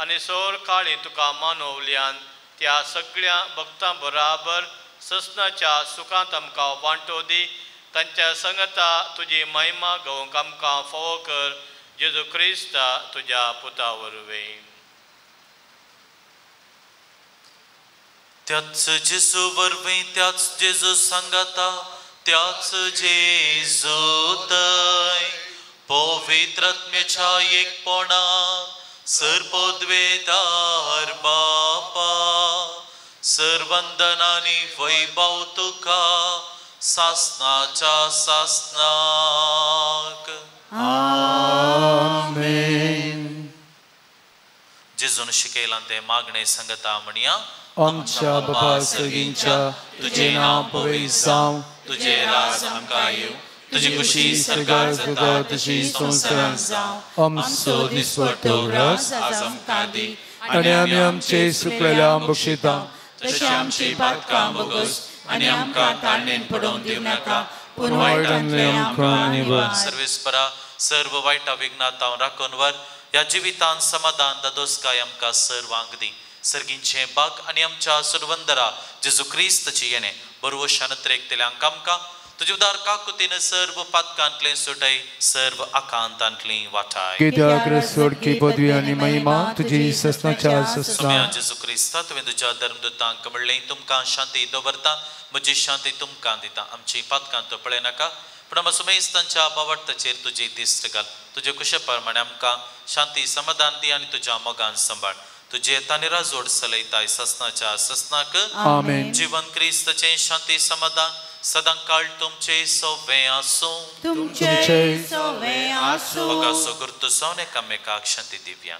आनी सोर काळी तुका मानवल्यान त्या सगळ्या भक्तां बराबर ससनाच्या सुखांत आमकां वांटो दी. तांच्या संगता तुजी महिमा गावंक आमकां फावो कर. जेजू क्रिस्ता तुज्या पुता वरवीं. त्याच जेजू वरवीं, त्याच जेजू सांगाता, त्याच जेजू तय पवित्रत्म्याच्या एकपणान सर्वोद्वेदार बापा सर्वंदनानी वैभव तुका सासनाच्या सासनाक. आमेन. जेजून शिकयलां तें मागणें सांगता म्हणया. आमच्या बाबा सगींच्या तुजें नांव पवित्र जावं, तुजें राज आमकां येवं, तुजी खुशी सर्गार जाता तशी संवसारांत जावं. आमचो दिसवडो रस आज आमकां दी आनी आमी आमचे सुकलेल्या बक्षिता तशें आमची पातकां बोगस आनी आमकां ताळणेन पडोवंक दिवं नाका, पूण वायटांतलें आमकां निवार. सर्वेस्परा सर्व वायटा विघ्नांत हांव राखून व्हर, ह्या जिवितान समाधान दादोसकाय आमकां सर्वांक दी. सर्गींचें बाग आनी आमच्या सुरवंदरा जेजू क्रिस्ताची येणें बरवशान त्रेकतल्यांक आमकां तुजे उदार काकुतीन सर्व पातकांतलें सुटय, सर्व आकांतांतलीं वाटाय. कित्याक सोडकी पदवी आनी महिमा तुजी ससनाच्या ससना. जेजू क्रिस्ता तुवें तुज्या धर्मदूतांक म्हणलें तुमकां शांती दवरता, म्हजी शांती तुमकां दिता. आमची पातकां तो पळयनाका, पूण आमच्या सुमेस्तांच्या बावडताचेर तुजी दिश्ट घाल. तुजे कुशे प्रमाणे आमकां शांती समाधान दी आनी तुज्या मोगान सांबाळ. तुजे तानेरा जोड चलयताय ससनाच्या ससनाक. आमेन. जीवन क्रिस्ताचें शांती समाधान सदां काळ तुमचे सवे आसूं. तुमचे सवे आसूं. मोगाचो गुर्तू जावन एकामेकाक शांती दिवया.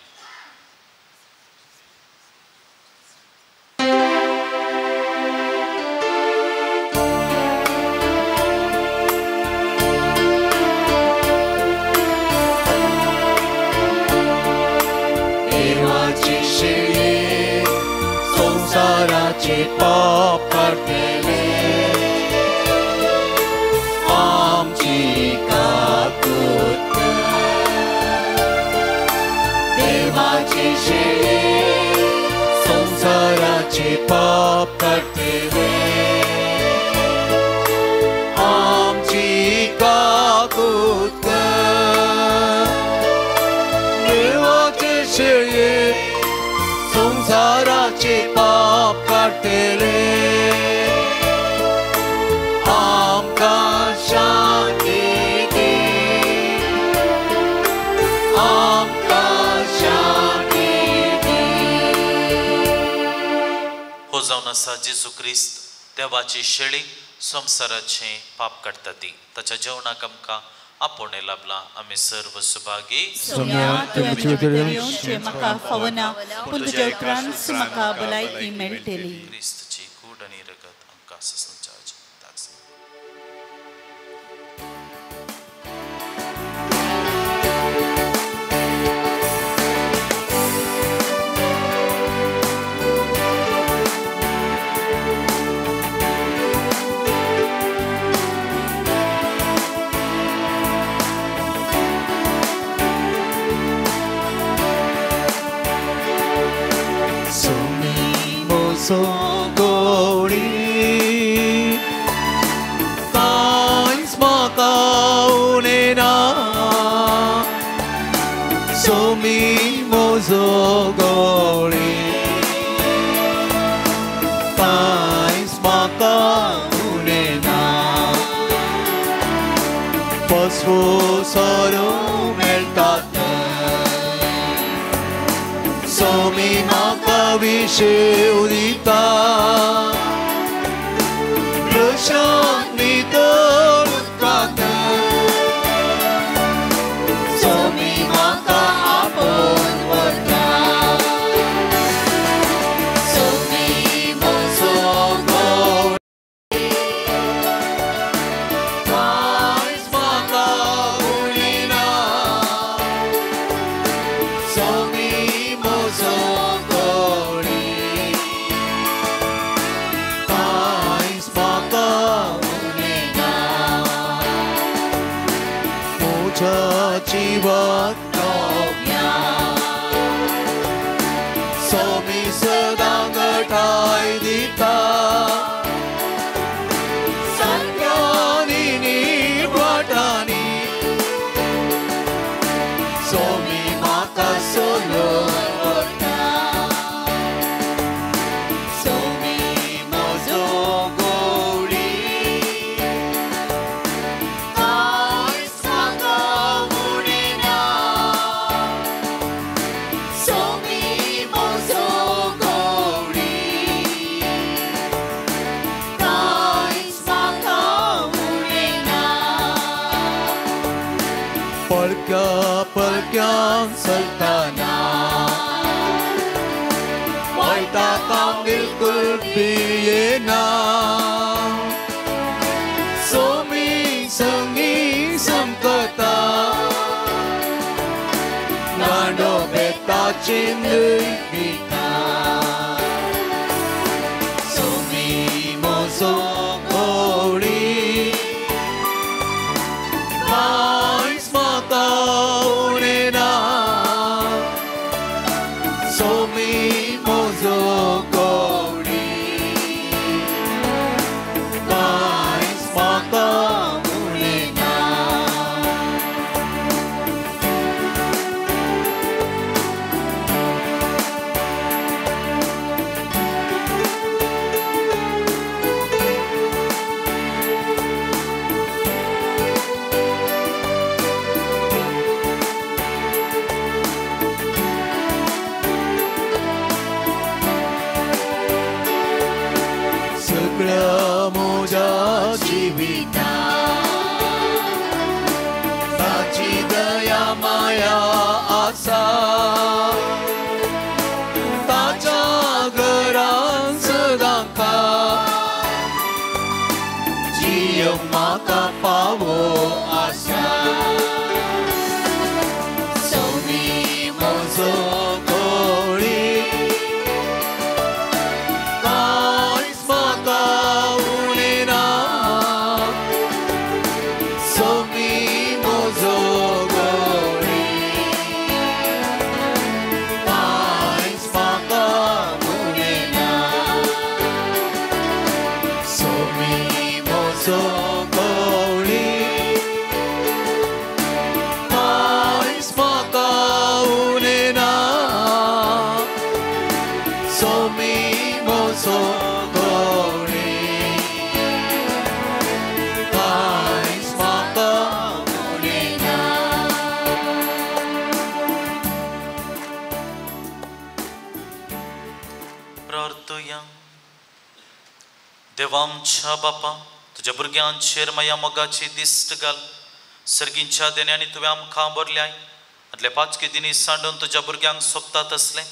देवाची शेळी संवसाराचे पाप काडटले, आमची काकूत कर. देवाची शेळी संवसाराचे पाप काडटले, आमची काकूत कर. देवाचे शेळये संवसाराचे पाप काडटले, आमकां शांती दी, आमकां शांती दी. हो जावन आसा जेजू क्रिस्त देवाची शेळी संवसाराचें पाप काडटा ती. ताच्या जेवणाक आमकां आपोवणें लाबलां. आमी सर्व सुभागी. सोम्या तुवें म्हजे भितर येवचें म्हाका फावना, पूण तुज्या उपरांत म्हाका भलायकी मेळटली. क्रिस्ताची कूड आनी रगत आमकां ससनाच्या जिविताक. Sogori कांयच म्हाका उणें ना, सोमी म्हजो गोळी कांयच म्हाका उणें ना. पसवो सोरो मेळटा सोमी म्हाका विशेव दिता प्रशांत नितळ उदकांत सोमी म्हाका आपोवन व्हरता सोमी म्हजो गवळी कांयच म्हाका उणें ना सोमी म्हजो गवळी कांयच म्हाका उणें ना म्हज्या जिवाक नव्या सोमी सदां घटाय दिता सत्यानी निर्वाटांनी सोमी म्हाका सोलोवन व्हरता सोमी म्हजो गवळी कांयच म्हाका उणें ना सोमी म्हजो गवळी कांयच म्हाका उणें ना पळक्या पळक्यान चलतना वायटाक हांव बिलकुल भियेना सोमी संगी समकता गांडो बेताची दिता सोमी म्हजो गवळी कांयच म्हाका उणें ना सोमी म्हजो गवळी कांयच म्हाका उणें ना सगळ्या म्हज्या जिवितांत ताची दया माया आसा ताच्या घरान सदांकाळ जियोंक म्हाका फावो आसा सोमी म्हजो गवळी कांयच म्हाका उणें ना सोमी म्हजो गवळी कांयच म्हाका उणें ना सोमी म्हजो गवळी कांयच म्हाका उणें ना सोमी म्हजो गवळी कांयच म्हाका उणें ना प्रार्थुया. देवा आमच्या बापा, तुज्या भुरग्यांचेर माया मोगाची दिश्ट घाल. सर्गींच्या देण्यांनी तुवें आमकां भरल्याय. आदले पांचके दिनी सांडून तुज्या भुरग्यांक सोबता तसलें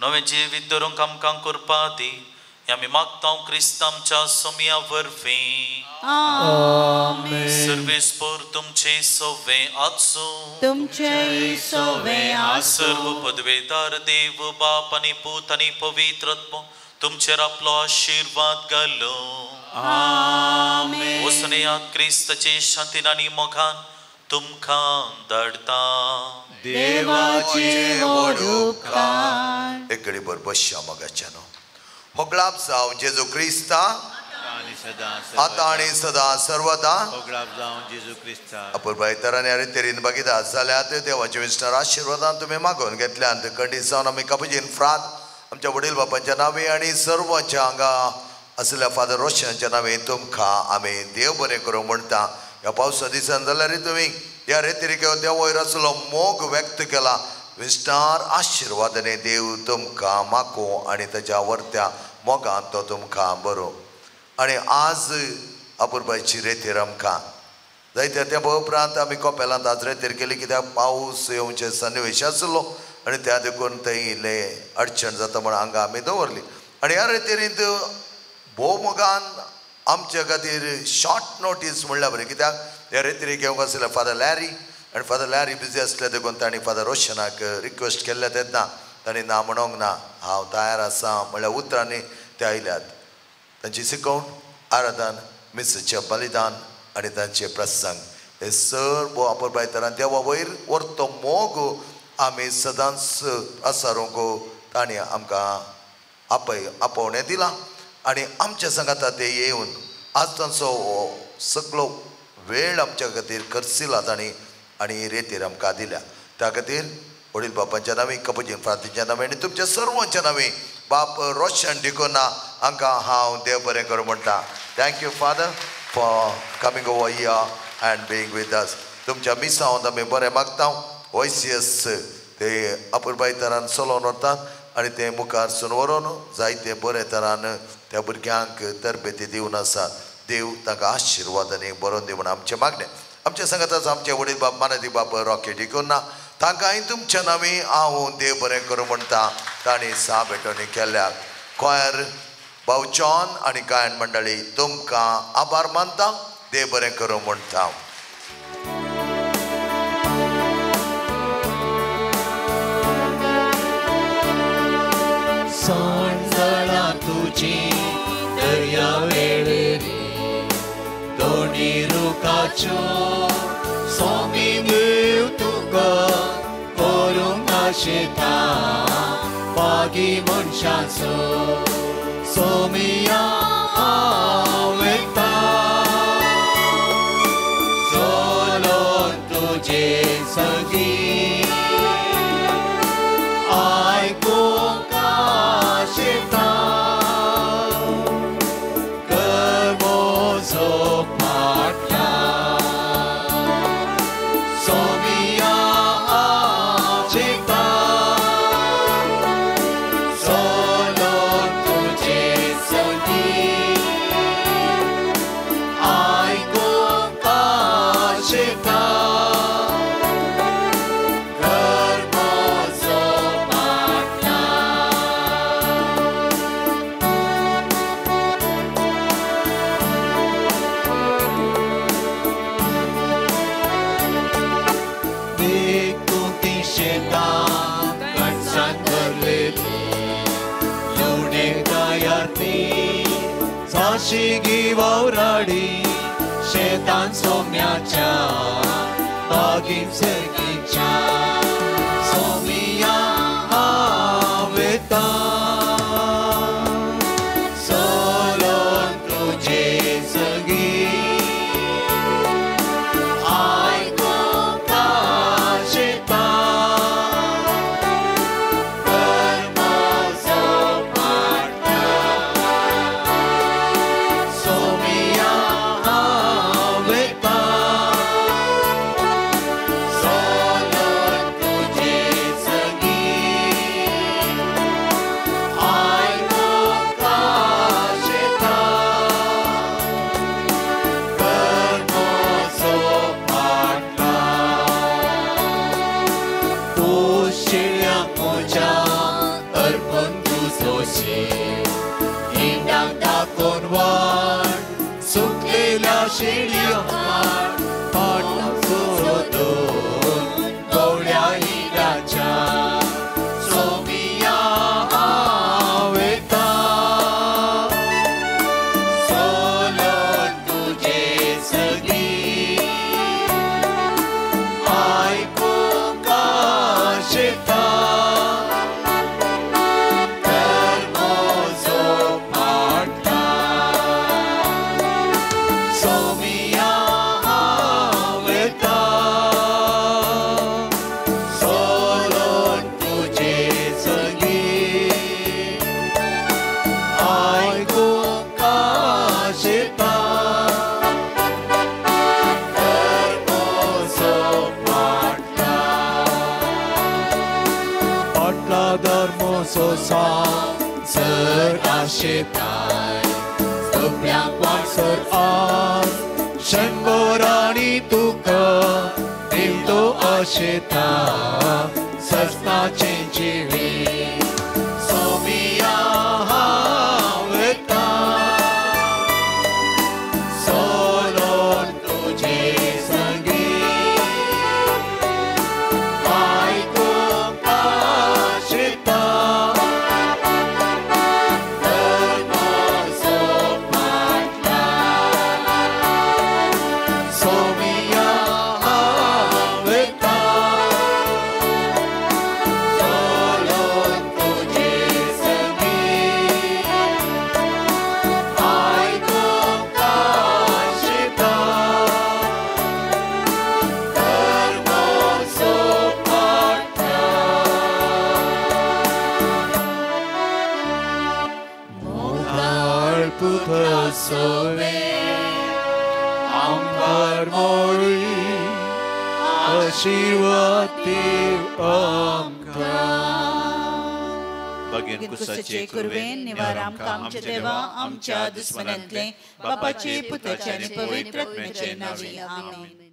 नवें जिवीत धरूंक आमकां कृपा दी. हें आमी मागता क्रिस्त आमच्या सोमया वरवीं. सर्वेस्पर तुमचे सवे आसूं. तुमचे सवे आसूं. सर्व पदवेदार देव बाप आनी पूत आनी पवित्र आत्मो तुमचेर आपलो आशिर्वाद घालो. आमेन. वसनेयात क्रिस्ताचे शांतीन आनी मोगान तुमकां धाडटा. देवाचे व्हड उपकार. एक घडीभर बसया मोगाच्यानो. होगळाप जावं जेजू क्रिस्ता आतां आनी सदां सर्वदा. होगळाप जावं जेजू क्रिस्ता. अपुरबाय तरांनी आनी तेरीन बागिदा जाल्यार देवाचे विस्तार आशिर्वादान तुमी मागोवन घेतल्यान खंडीत जावन आमी कपुजीन फ्रात आमच्या वडील बापांच्या नांवे आनी सर्वांच्या हांगा आशिल्ल्या फादर रोशनाच्या नांवे तुमकां आमी देव बरें करूं म्हणटा. ह्या पावसा दिसान जाल्यार तुमी ह्या रेतिरिकेव देवयर आसलो मोग व्यक्त केला. विस्तार आशिर्वादाने देव तुमकां माको आनी ताच्या वर्त्या मोगान तो तुमकां बरो. आनी आज अपुरबायची रेतीर आमकां जायत्या त्या उपरांत आमी कोपेलांत आज रेतीर केली कित्याक पावस येवचें सन्निवेश आसलो आनी त्या देखून थंय इल्लें अडचण जाता म्हण हांगा आमी दवरली. आनी ह्या रेतिरींत भोव मोगान आमच्या खातीर शॉर्ट नोटीस म्हणल्यार बरें कित्याक ह्या रेतिरीक घेवंक आसलें फादर लॅरी आनी फादर लॅरी बिजी आसले देखून तांणी फादर रोशनाक रिक्वेस्ट केल्लें तेन्ना तांणी ना म्हणोंक ना, हांव तयार आसा म्हणल्यार उतरांनी ते आयल्यात. तांची शिकवण, आराधन, मिसाचें बलिदान आनी तांचे प्रसंग हे सर्व अपुरबाय तरान देवा वयर व्हरतो मोग आमी सदांच आसारूंक तांणी आमकां आपोवणें दिलां आनी आमच्या सांगाता ते येवन आज तांचो सगळो वेळ आमच्या खातीर खर्चिला तांणी आनी रेतीर आमकां दिल्या. त्या खातीर वडील बापांच्या नांवी, कपुजीन फ्रांतीच्या नांवी आनी तुमच्या सर्वांच्या नांवी बाप रोशन डिकोना हांकां हांव देव बरें करूं म्हणटा. Thank you father for coming over here and being with us. तुमच्या मिसांत आमी बरें मागता. वैसियस ते अपुरबाय तरान चलोवन व्हरतात आनी ते मुखार सून व्हरोन जायते बरे तरान त्या भुरग्यांक तरबेती दिवन आसात. देव तांकां आशिर्वाद आनी बरोवन दी म्हण आमचें मागणें. आमच्या सांगाताच आमचे वडील बाप मानादी बाप रॉकी डिकोना तांकांय तुमच्या नांवी हांव देव बरें करूं म्हणटा. तांणी सा भेटवणी केल्या. क्वायर भाव जॉन आनी गायन मंडळी तुमकां आभार मानता. देव बरें करूं म्हणटा. सांजळा तुजी दर्या वेळेरी दोनी रुखाच्यो स्वामी देव तुका करूंक आशेता बागी मनशाचो सोमिया वता चलोन तुजे सगीं आयकूंक आशेता कर म्हजो फाटल्यान सोमिया आशेता चलोन तुजे सगीं आयकूंक आशेता कर म्हजो फाटल्यान. देख तूं ती शेतां कणसान भरलेली लुणेक तयार ती जाशी गी वावराडी शेतान सोम्याच्या बागीन सर्गीच्या सोमिया वता चलोन तुजे सगीं आयकूंक आशेता कर म्हजो फाटल्यान सोमिया वता चलोन तुजे सगीं आयकूंक आशेता कर म्हजो फाटल्यान. तूं शिळ्याक म्हज्या अर्पण तुजोशी इंडाक दाखोवन वाट सुकलेल्या शिळ्यांक फाट सोदून गवळ्या हिराच्या सोमिया वता चलोन तुजे सगीं आयकूंक आशेता कर म्हजो फाटल्यान सोमिया सोसार आशेताय सगळ्यांक वाटसर आज शंबरांनी तुका दिवतो आशेता सजनाचें जिवीत सोमिया हांव वता सोलोन तुजे संगी आयकूंक आशेता धर्माचो फाटल्यान सोमिया हांव वता सोलोन तुजे संगी आयकूंक आशेता धर्माचो फाटल्यान मोगाळ पुता सोवे आमकार मोळी आशिर्वाद दीव आमकां. बगेन कुसाचे कुरवेन निवार आमकां आमच्या देवा आमच्या दुस्मनांतले बापाचे पुताचे आनी पवित्र आत्म्याचे नांवे आमेन.